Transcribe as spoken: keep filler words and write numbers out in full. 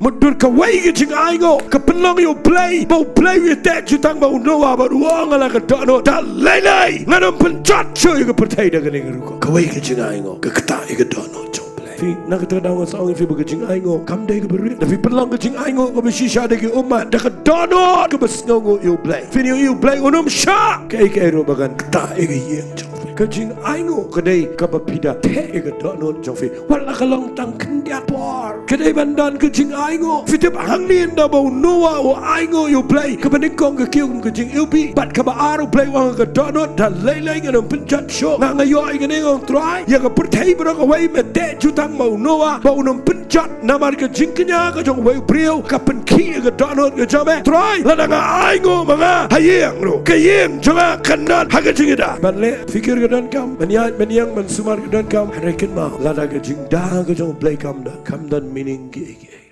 Dur kawei ka jingainguh ka pynlong ïa U Blei, ba U Blei u ïateh jutang bad u Noah bad u ong ha la ka dohnud, da lei lei ngan ym pynjot shuh ïa ka pyrthei da kane ka rukom. Kawei ka jingainguh ka ktah ïa ka dohnud jong U Blei. Phi, na kata ka daw nga sa ong ïa phi ba ka jingainguh kam dei kaba rit. Lada phi pynlong ka jingainguh kaba shisha da ki ummat, da ka dohnud kaba sngewnguh ïa U Blei, phin ïohi U Blei un ym shah kaei kaei ruh ba kan ktah ïa ka ïing jong phi. Ka jingainguh ka dei kaba phi da theh ïa ka dohnud jong phi. Wat la ka long tang khyndiat por, ka dei ban don ka jingainguh. Phi tip hangne ynda ba u Noah u ainguh ïa U Blei, kaba nyngkong ka kiew kum ka jingiwbih, bad kaba ar U Blei u ong ha ka dohnud, da lei lei ngan ym pynjot shuh. Nga, nga ïoh ïa kane, nga ong Trai, ïa ka pyrthei baroh kawei me teh jutang ma u Noah ba un ym pynjot namar ka jingkñia ka jong uwei u briew ka pynkhih ïa ka dohnud ka jong me. Trai, lada nga ainguh ma nga ha ïing ruh, ka ïing jong nga kan don ha ka jingïada. Ban leh, phi kir ka donkam, ban ïaid ban ïeng ban sumar ka donkam, hynrei kynmaw, lada ka jingda ka jong U Blei kam don, kam don meaning kiei kiei.